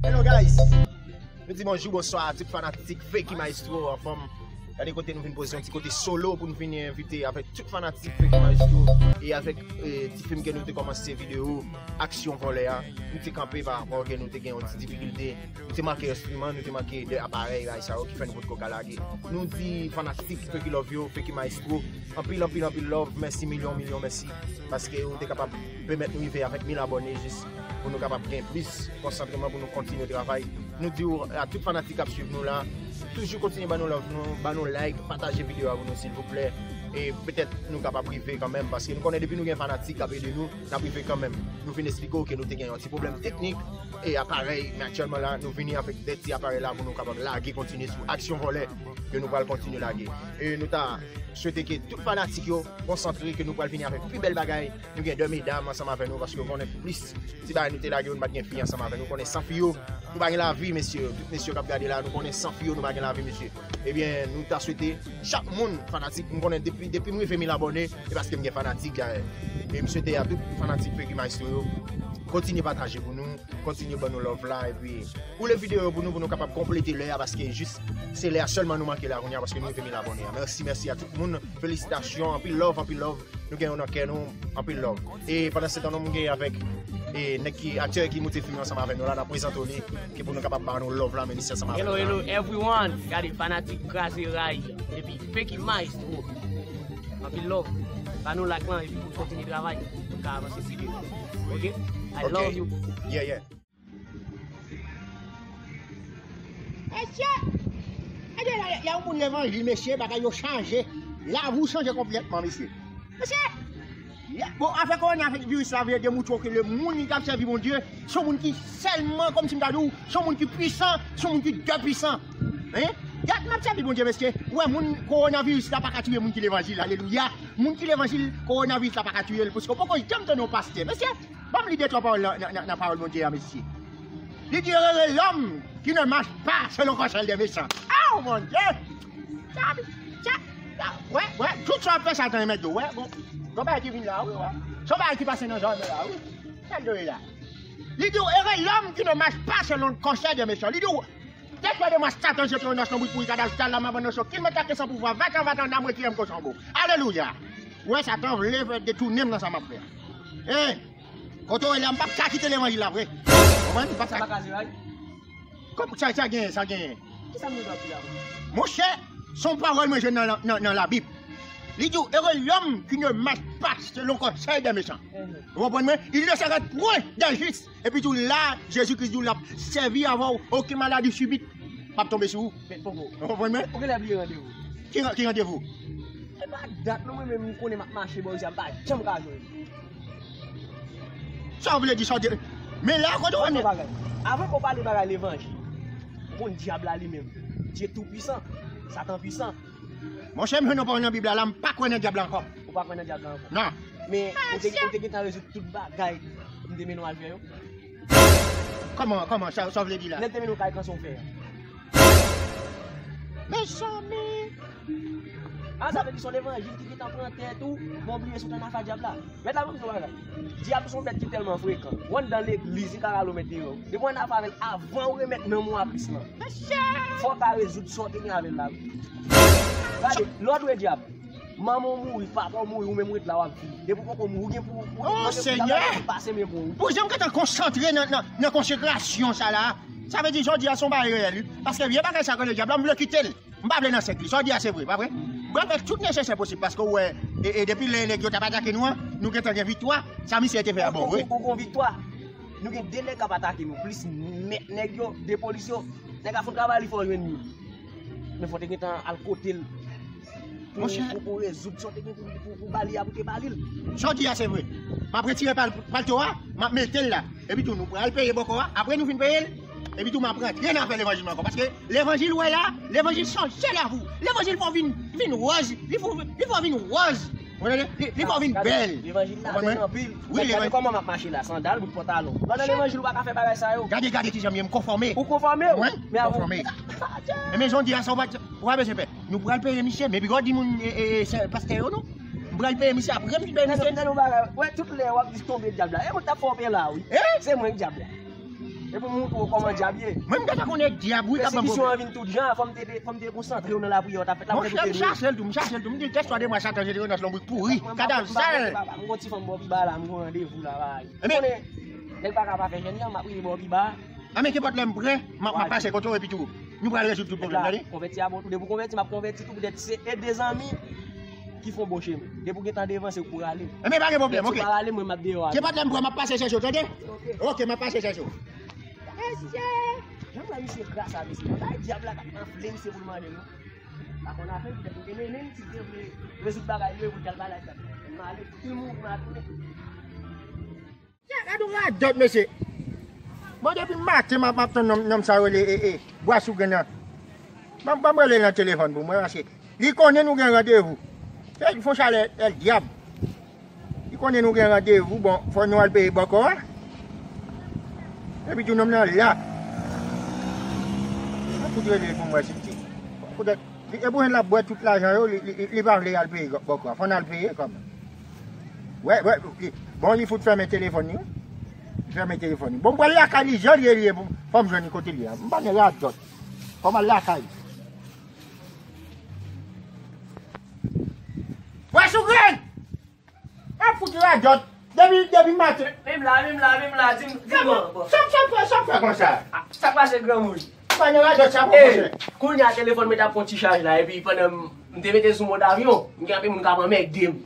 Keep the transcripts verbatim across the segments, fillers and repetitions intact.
Hello guys! Nou di bonjou, bonswa a tout fanatik Feki Maestro anfòm. Gade kote nou vin poze yon ti kote solo pou nou vin envite avèk tout fanatik Feki Maestro e avèk eh, ti fim ke nou te kòmanse videyo Aksyon Vòlè a. Nou te kanpe pa rapò ke nou te gen yon ti difikilte. Nou te manke enstriman, nou te manke de aparèy ray sa yo ki fè nou potko ka lage. Nou di fanatik Feki Love yo, Feki Maestro, anpil, anpil, anpil love, mèsi milyon, milyon mèsi. Paske ou te kapab pèmèt nou rive avèk mil abòne jis pou nou kapab gen plis konsantreman pou nou kontinye travay. Nou di w a tout fanatik k ap swiv nou la, toujou kontinye ban nou love nou, ban nou like, pataje videyo a pou nou silvouplè. E petèt nou kapab rive kanmenm, paske nou konnen depi nou gen fanatik k ap ede nou, n ap rive kanmenm. Nou vin eksplike w ke nou te gen yon ti pwoblèm teknik e aparèy, men aktyèlman la, nou vini avèk de ti aparèy la pou nou kapab lage kontinye sou Aksyon Vòlè ke nou pral kontinye lage. E nou ta swete ke tout fanatik yo konsantre, ke nou pral vini avèk pi bèl bagay. Nou gen de medam ansanm avè nou, paske w konnen plis ti bagay nou te lage yo, nou pa t gen fi ansanm avè nou. Konnen san fi yo, nou pa gen lavi, mesye. Tout mesye k ap gade la, nou konnen san fi yo, nou pa gen lavi, mesye. Ebyen, nou ta swete chak moun, fanatik, m konnen depi, depi m rive mil abòne, e paske m gen fanatik dèyè. E m swete a tout fanatik Feki Maestro yo, kontinye pataje pou nou, kontinye ban nou love la, epi woule videyo yo pou nou, pou nou kapab konplete lè a, paske jis se lè a sèlman nou manke la kounye a, paske nou rive mil abòne a. Mèsi, mèsi a tout moun, felisitasyon, anpil love, anpil love. Nou gen yo nan kè nou, anpil love. E pandan se tan, nou gen avèk e nèg ki, aktè ki moute fim ansanm avè nou la, n ap prezante w li, ki pou nou kapab ba nou love la, men li se ansanm avè Hello, nou la. Hello everyone! Gade fanatik Kraze Ray epi Feki Maestro. Anpil love. Ba nou like lan epi pou kontinye travay pou ka avanse videyo. Ok? I Ok. love you. Yeah, yeah. Mesye! Mesye, lè, lè yon moun levanjil, mesye, bagay yo chanje. Lavi w chanje konplètman, mesye. Mesye! Bon, afè kowonaviris la vle demoutre w ke le moun ki ap sèvi Bondye, se yon moun ki sèlman, kòmsi m ta di w, se yon moun ki pwisan, se yon moun ki de pwisan. Hein? Gad, m ap sèvi Bondye, mesye. Ou wè, moun kowonaviris la pa ka tiye moun ki levanjil. Alelouya! Moun ki levanjil, kowonaviris la pa ka tiye l, paske w poko janm tande yon pastè. Mesye, ban m li de twa pawòl nan, nan, nan, nan pawòl Bondye a, mesye. Li di, heureux l'homme qui ne marche pas selon conseil des méchants. Oh, mon Dieu! Sa, sa, sa, wè, wè, tout sa ap fè Satan e mèt yo, wè, bon, gon bagay ki vin la, wi, wè. Se yon bagay ki pase nan jaden la, wi. Sa l ye la. Li di, heureux l'homme qui ne marche pas selon le conseil des méchants. Li di, dèfwa de mwa Satan jete yon nas nan bouch pouri kadaj tal la, m ap annonse w kilomèt kake san pouvwa, vatan, vatan, nam, rekyèm, kochonbo. Alelouya! Wè, Satan vle fè detounen m nan sa m ap fè a. Hein? Kote w ye la, m p ap ka kite levanjil la vre. Konprann? M p ap ka. Sa pa ka ziray? Kòm sa, sa genyen, sa genyen. Kisa m dwe di la? Monchè, se yon pawòl mwen jwenn nan, nan, nan Labib. Li di w, heureux l'homme qui ne marche pas selon conseil des méchants. Mhm. Ou konprann mwen? Il ne s'arrête point des justes. Epi tou la, Jezi Kris di w l ap sèvi avè w, okenn maladi sibit p ap tonbe sou ou. Men poko. Ou konprann mwen? Ou genlè bliye randevou. Ki, ki randevou? E pa dat non, mwen menm m konnen m ap mache bò isi a, m pa janm ka jwenn. Sa w vle di, sa w di? Men la, kote w ap... Yon bagay. Avan ke w pale bagay levanjil, ou konn dyab la li menm. Dye tou pwisan, Satan pwisan. Monchè, m jwenn yon pawòl nan Bib la, la, m pa kwè nan dyab la ankò. Ou pa kwè nan dyab la ankò? Non. Men, ou te, ou te gentan rezoud tout bagay m te mennen w al fè yo? Kòman, kòman, sa, sa w vle di la? Lè m te mennen w kay kanson fè a. Mezanmi! A, sa vle di se yon levanjil ki gentan pran tèt ou, men w bliye sou tann afa dyab la. Mèt la, ban m di w yon bagay. Dyab se yon bèt ki tèlman frekan. Ou anndan legliz, li ka rale w mèt deyò. Depi w annafè avè l, avan w remèt nanm ou a Kris lan, fò w ka rezoud sa w te gen avè l la, wi. Gade, lè w dwe dyab, manman w mouri, papa w mouri, ou menm w ret la w ap viv. Depi w poko mouri, ou gen pou, pou, Oh, Senyè! Pase men pou ou. Pou jan m gentan konsantre nan, nan, nan konsekrasyon sa la, sa vle di jodi a se yon bagay reyèl, wi. Paske vye bagay sa k rele dyab la, m vle kite l. M pa vle nan sèk li. Sa w di a se vre, pa vre? M pral fè tout nesesè posib paske w wè, e, e depi lè nèg yo t ap atake nou an, nou gentan gen viktwa. Sa misye te fè a bon vre. Ou, ou, ou gon viktwa. Nou gen de nèg k ap atake nou, plis mèt nèg yo, de polis yo. Nèg la fè yon travay, li fè w jwenn youn. Men fò w te gentan al kote l pou, Monchè. Pou, pou rezoud sa w te gen pou, pou, pou ba li a, pou te ba li l. Sa w di a se vre. M ap retire pal-, palto a, m ap mete l la. Epi tou, nou pral peye bòkò a. Apre nou fin peye l, epi tou, m ap rantre nan afè levanjil mwen ankò. Paske levanjil, w wè la, levanjil chanje lavi w. Levanjil fè w vin, vin wòz. Li fè w, li fè w vin wòz. Ou konprann? Li, li fè w vin bèl. Levanjil la bèl anpil. Wi, gade levanjil. Kòman m ap mache la, sandal, bout pantalon. Pandan levanjil, ou pa ka fè bagay sa yo. Gade, gade kijan m ye, m konfòme. Ou konfòme? Wi, m konfòme. E men jan w di a sa, w pa, w pa bezwen pè. Nou pral peye misye, men piga w di moun, e, e, e, se pastè yo, non? M pral peye misye, apre m vin peye misye. Tande yon bagay, wè, tout lè w ap di tonbe dyab la. E mwen k t ap fè w pè la, wi. Eh? Se mwen k dyab la. E pou m montre w kòman dyab ye. Mwen, m gentan konnen dyab, wi, k ap ban pwoblèm. Pèsekisyon an vin tout jan, fò m te, fò m te konsantre w nan lapriyè w t ap fè. Monchè, m chache l tou, m chache l tou. M di, kèswa de mwa Satan, Jezi Renas, lonbrik pouri, kadav sal. M gon ti fanm bò pi ba la, m gon randevou la, bay. Ebyen, konnen, nèg pa ka pa fè jèn jan, m ap rive bò pi ba. Anben, kenpòt lè m prè, m ap, m ap pase kote w epi tou. Nou pral rezoud tout pwoblèm, tande. Konvèti a bon tou. Depi w konvèti, m ap konvèti tou. Poutèt se e de zanmi ki fè w bon chemen. Depi w gentan devan, se ou k pou rale. Enben, pa gen pwoblèm, oke. Depi w pa rale, mwen, m ap deyò a. Kenpòt lè m prè, m ap pase chèche w, tande? Oke. Oke, m ap pase chèche w. Mesye! Jan m wè misye kras a misye. Bay dyab la k ap anfle misye pou l mande nou. Pa konn afè, poutèt nou te mennen l, si l te vle rezoud bagay yo, e pou l t al pale ak dyab la. M ale, tout moun, m ap tounen. Gad yon radòt, mesye. Bon, depi maten, m ap, m ap tann nonm, nonm sa yo rele, e, e, Bwa Sou Grenn nan. Ban, ban m rele l nan telefòn pou mwen, paske li konnen nou gen randevou. Se li fon chalè, el dyab. Li konnen nou gen randevou, bon, fò nou al peye bòkò a. Epi tou nonm nan la. An fout rele l pou mwen, si ti. Poutèt, li, e pou l ap bwè tout lajan yo, li, li, li, li pa vle al peye bòkò a. Fò n al peye, kòm. Wè, wè, li, bon, li fout fèmen telefòn li, wi. Li fèmen telefòn li. Bon, m pral lakay li, jan li ye, li ye, bon, fò m jwenn li kote li ye a. M pa gen radòt. Fò m al lakay li. Bwa Sou Grenn! Ap fout radòt. Depi, depi maten. Men m la, men m la, men m la, di m, di m non, bon. Sa, sa, sa, sa fè konsa? Ah, sa k pase granmoun? Pa gen radòt sa, monchè. Kounye a telefòn mwen t ap pran ti chaj la, epi pandan m, m te mete l sou mòd avyon, m gen anpil moun k ap anmède m.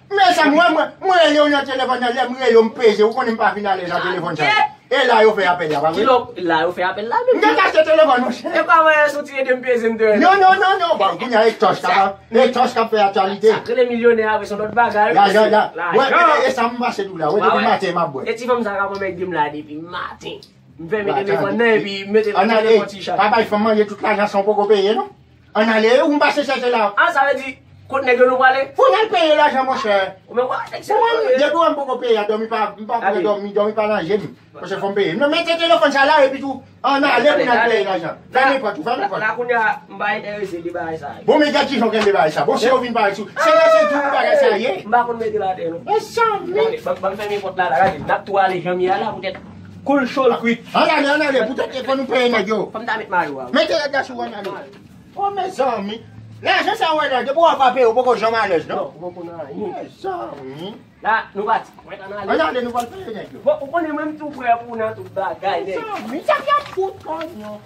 Men sa, mwen, mwen, mwen rele w nan telefòn nan, lè m rele w, m peze, ou konnen m pa fin alèz nan telefòn sa. E la yo fè apèl la, pa vre? Kilè la yo fè apèl la menm? M te kache telefòn, monchè. E pa mwen soti ede m peze m te. Non, non, non, non. Bon, kounye a e tòch k ap, e tòch k ap fè aktyalite. Sa k rele milyonè a, se yon lòt bagay, wi. Lajan, la. Wè, e, e sa m pase tou la. Wè, depi maten m ap bwè. E ti fanm sa k ap anmède m la depi maten. M fèmen telefòn nan epi m mete nan telefòn ti chat. Pa bay fanm manje tout lajan san w poko peye, non. Ann ale, ou m pase chèche la. Ah, sa vle di, kot nèg yo nou prale? Fò n al peye lajan, monchè. Ou menm wè, nèg sa yo, depi w wè m poko peye a, dòmi pa, m pa vle dòmi, dòmi pa nan je m. Monchè, fò m peye. Non, mete telefòn sa la, epi tou, ann ale pou n al peye lajan. Fèmen pòt ou, fèmen pòt ou. La, kounye a, m pa enterese de bagay sa yo. Bon, men gad kijan w kenbe bagay sa. Bon, si yo vin parèt sou, se nan se tou bagay sa ye. M pa konn mete l atè, non. Mezanmi. Ban m fèmen pòt la, la, gade. N ap tou ale jan m ye a la, poutèt kou l cho, l kwit. Ann ale, ann ale, poutèt fò nou peye nèg yo. Fò m ta met mayo a. Mete rad la sou ou, ann ale. Oh, mezanmi. Lajan sa w wè la, depi w ap peye, ou poko janm alèz, non? Non, ou poko nan anyen. Mezanmi. La, nou pati. Mwen ann ale. Ann ale, nou pral peye nèg yo. Bon, ou konnen mwen m tou prè pou w nan tout bagay, nèg. Mezanmi, sa k ap fout kònyon.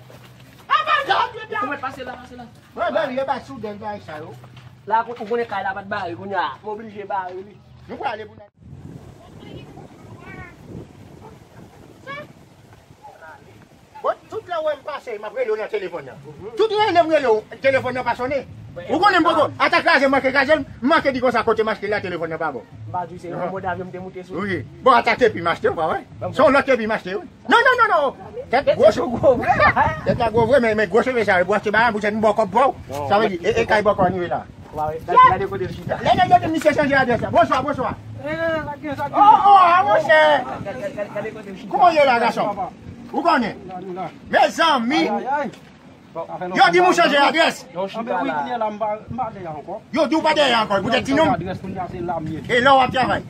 Apa gad, mesye. Ou mèt pase la, pase la. Wè, bèl, yo pa soudèn bagay sa yo. La, ou konnen kay la pa t bare, kounye a, m oblije bare li. Nou prale pou n al. Bon, tout lè w wè m pase, m ap rele w nan telefòn nan. Tout lè m rele w, telefòn nan pa sonnen. Ou konnen m poko, ata kraze, m manke kraze l, m manke di konsa kote m achte l la, telefòn nan pa bon. M pa di w se yon mòd avyon m te moute sou. Wi. Bon, ata kepi m achte w, pa wè? Se yon lòt kepi m achte, wi. Non, non, non, non. Tèt gwo. Tèt la gwo vre, men, men gwo cheve sa, pou achte bagay, pou tèt m ba w kòb pa w. Sa vle di, e, e kay bòkò an rive la. Gade kote l chita. Lè nèg yo di misye chanje adrès la. Bonswa, bonswa. Oh, oh, ah, monchè. Kòman w ye la, gason? Ou konnen? Mezanmi. Yo di m ou chanje adrès. Yo di w pa dèyè ankò. Poutèt ti nonm. E lè w ap travay.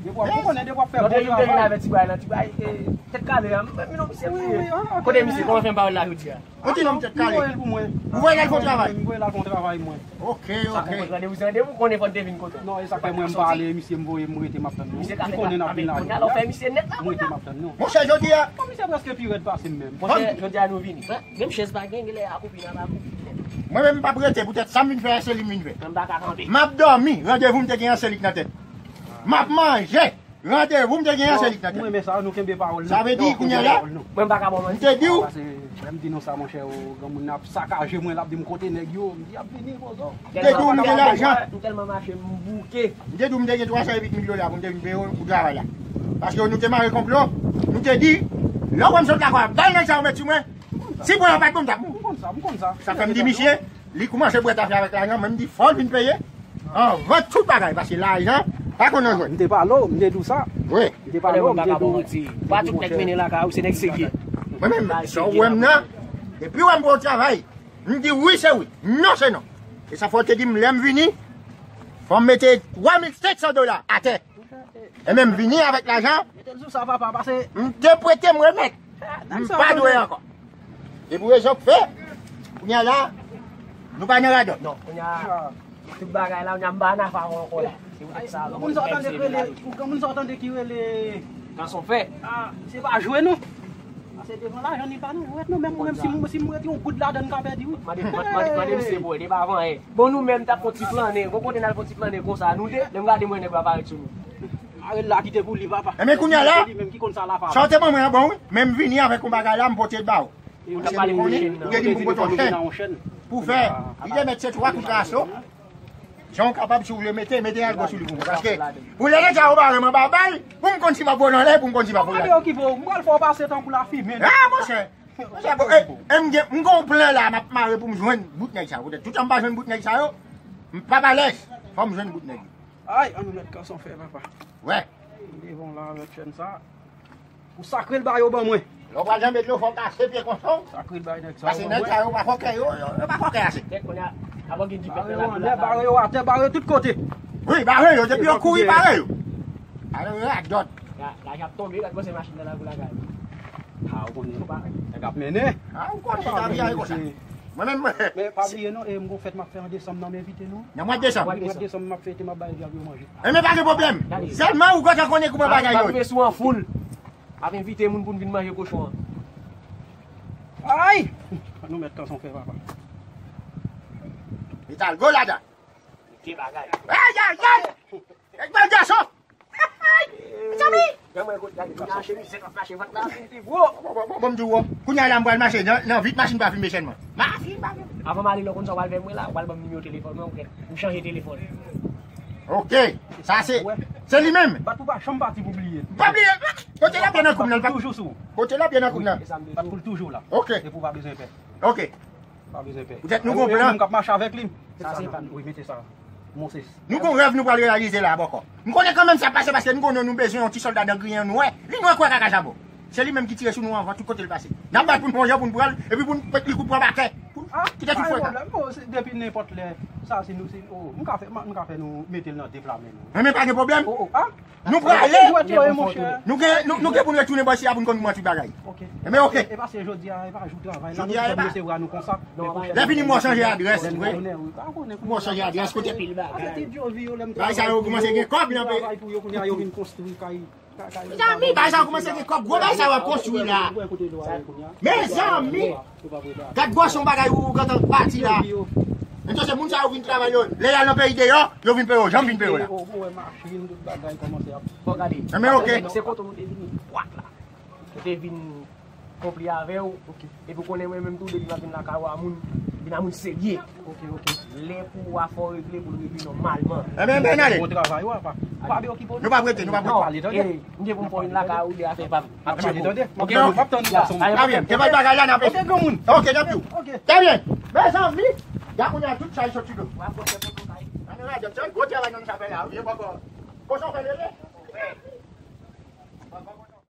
Tèt kale a, m, m, non, misye priye. Kote misye, kòman fè m pa wè l la jodi a? Ou ti nonm tèt kale. Ou voye l al fè yon travay. M voye l al fè yon travay, mwen. Ok, ok. Sa konprann randevou se randevou, konnen fò n te vin kote w. Non, e sa k fè mwen m pa ale, misye m voye m rete m ap tann nou. Li konnen n ap vin la. Kounye a la w fè misye nèt la, kounye a. M rete m ap tann nou. Monchè, jodi a. Misye prèske pi rèd pase m menm. Monchè, jodi a nou vini. Menm chèz pa gen, genlè a koupi nan pa koupi. Mwen menm m p ap rete, poutèt sa m vin fè a se li m vin fè. Mwen m pa ka kanpe. M ap dòmi, randevou m te gen an se li k nan tèt. M ap manje. Randevou m te genyen se li k nan tèt. Mwen renmen sa, nou kenbe pawòl nou. Sa vle di, kounye a la, mwen pa ka ba w manti. M te di w. Lè m di nou sa, monchè, granmoun nan ap sakaje mwen, l ap di m kote nèg yo, m di y ap vini, pozo. M te di w m gen lajan. M tèlman mache, m bouke. M te di w m te gen twa san e plis mil dola pou m te vin peye w pou travay la. Paske nou te mare konplo, nou te di, lè w wè m sot lakay, bay nèg sa yo met sou mwen. Si pwen an pa t bon, m t ap mouri. M konn sa, m konn sa. Sa fè m di misye, li koumanse bwè tafya avèk lajan, mwen m di fò l vin peye anvan tout bagay, paske lajan pa konn nan jwèt. M te pale w, m te di w sa. Wi. M te pale w, m te di w. Pa tout nèg mennen lakay ou se nèg serye. Mwen menm, sa w wè m nan, depi w wè m pou yon travay, m di wi se wi, non se non. E sa fè w te di m lè m vini, fò m mete twa mil senk san dola atè. E menm vini avèk lajan. Mete l sou sa, papa, pase. M te prete, m remèt. M pa dwe ankò. E pou rezon k fè, kounye a la, nou pa nan radòt. Non, kounye a, tout bagay la, kounye a m pa nan afa ankò la. Se pou tèt sa, ou konn sa w tande ki rele, ou konn moun sa w tande ki rele. Kanson fè. Ah, se pa jwe non. Ah, se devan lajan ni pa nan jwèt non, menm mwen, menm si m, si m rete yon goud ladan m ka pèdi wi. Mande, mande, mande, mande misye pou wè, li pa vanyen. Bon, nou menm t ap fè yon ti flannen, gon kote n al fè yon ti flannen konsa, nou de, lè m gade mwen nèg la parèt sou nou. Arel la kite pou li papa. Enben kounye a la, li menm ki konn sa la papa. Sa w te ban mwen an bon wi, men m vini avèk yon bagay la, m pote l ba w. Ou te di m pou m pote yon chèn pou fè. Li te mèt se twa kout raso. Jan w kapab, si w vle mete, mete alkòl sou li pou mwen. Paske pou lè nèg sa yo bare m anba bal, pou m konn si m ap vole anlè, pou m konn si m ap vole. Gade yo ki vo, m pral fè w pase tankou lafimen. Ah, monchè. Monchè, bon, e, e, m gen, m gen yon plan la, m ap mare pou m jwenn bout nèg sa yo. Poutèt toutan m pa jwenn bout nèg sa yo, m p ap alèz. Fò m jwenn bout nèg yo. Ay, ann nou mèt kanson fè, papa. Wè. M devan w la avèk chèn sa. Pou sakre l ba yo ban mwen. Lè w pral janbe dlo, fò w kase pye konsa. Sakre l bay nèg sa yo ban mwen. Paske nèg sa yo pa fòkè, yo, yo, yo pa fòkè ase. Tèt kounye a, avan gen dipèt nan la, bare yo atè, bare yo tout kote. Wi, bare yo, depi yo kouri, bare yo. Bare yo radòt. La, lajan ap tonbe, gad kòman se machin nan lakou lakay. Ha, ou konnen. Nèg ap mennen. Ha, ou konnen sa vin ale konsa. Mwen menm, mwen. Men pa bliye non, e m gon fèt m ap fè an desanm nan, m envite nou. Nan mwa desanm. Mwa desanm m ap fete, m ap bay dyab yo manje. Enben pa gen pwoblèm. Sèlman ou gentan konnen kouman bagay yo ye. Ap rive sou an foul. Ap envite moun pou n vin manje kochon an. Ay! Nou mèt kanson fè papa. Li t al gwo ladan. Vye bagay. Ay, ay, ay! Nèg bèl gason! Mezanmi! Gade mwen kote gade, kounye a chemiz se k ap mache vant la, se te gwo. Bon, bon, bon, bon, m di w, kounye a la m pral mache nan, nan vit machin pa filme chèn mwen. Machin pa filme. Avan m ale lè w konn sa w pral fè mwen la, w pral ban m nimewo telefòn mwen, ou chanje telefòn. Ok, sa se, se li menm. Bat ou pa janm pati pou bliye. Pa bliye. Kote l ap ye nan kou m nan, l pa toujou sou. Kote l ap ye nan kou m nan. Bat pou l toujou la. Ok. Epi w pa bezwen pè. Ok. Pa bezwen pè. Poutèt nou gon plan. Ou menm k ap mache avèk li. Sa se pa nou. Wi, mete sa. Monse. Nou gon rèv nou pral reyalize la bòkò. M konnen kanmenm sa pase paske nou konnen nou bezwen yon ti sòlda dan griyen nou wè. Li nou wè kwè kaka jabon. Se li menm ki tire sou nou anvan tout kote l pase. N ap bat pou n pran yon pou n pran l, epi pou n pèt li kout pran batè. Pou n kite tout fwèt la. Bon, se depi nenpòt lè, sa se nou, se, oh, m ka fè, m ka fè nou mete l nan de pla men nou. Men, men pa gen pwoblèm. Oh, oh, ah. Nou prale. Nou gen, nou, nou gen pou n retounen bò isi a pou n konn kouman tout bagay. Ok. Enben, ok. E, e paske jodi a, e pa jou travay la, nou t ap resevwa nou konsa. Lè fini, mwen chanje adrès, vre. Mwen chanje adrès, kote pil bagay. Bagay sa yo kòmanse gen kòb nan peyi. Mezanmi, bagay sa yo kòmanse gen kòb, gwo bagay sa yo ap konstwi la. Mezanmi. Gad gwòs yon bagay ou gentan pati la. Entonse moun sa yo vin travay yo. Lè y al nan peyi deyò, yo vin peye yo. Jan m vin peye yo la. Ou wè machin, tout bagay kòmanse ap. Bon, gade. Enben, ok. Se kote nou te vini dwat la. Nou te vin konpli avè w. Epi w konnen mwen menm tou, depi m ap vin lakay ou a moun, vin a moun serye. Ok, ok. Lè pou ou a fò regle pou l regle nòmalman. Enben, enben, n ale. Bon travay ou apa. Pa vle okipe w. Nou pa prete, nou pa prete. Pale tande. M gen pou m fè youn lakay ou de afè pa m. Ap tcheke w. Ok, ok. M ap tann ou gason mwen. Trè byen. Gen bagay la n ap. Ok, granmoun. Ok, n ap di w. Ok. Trè byen. Mezanmi, gade kounye a tout chay soti dlo. Ann radòt, se gwo travay nou sa fè la wi, e bòkò. Kochon fè lele.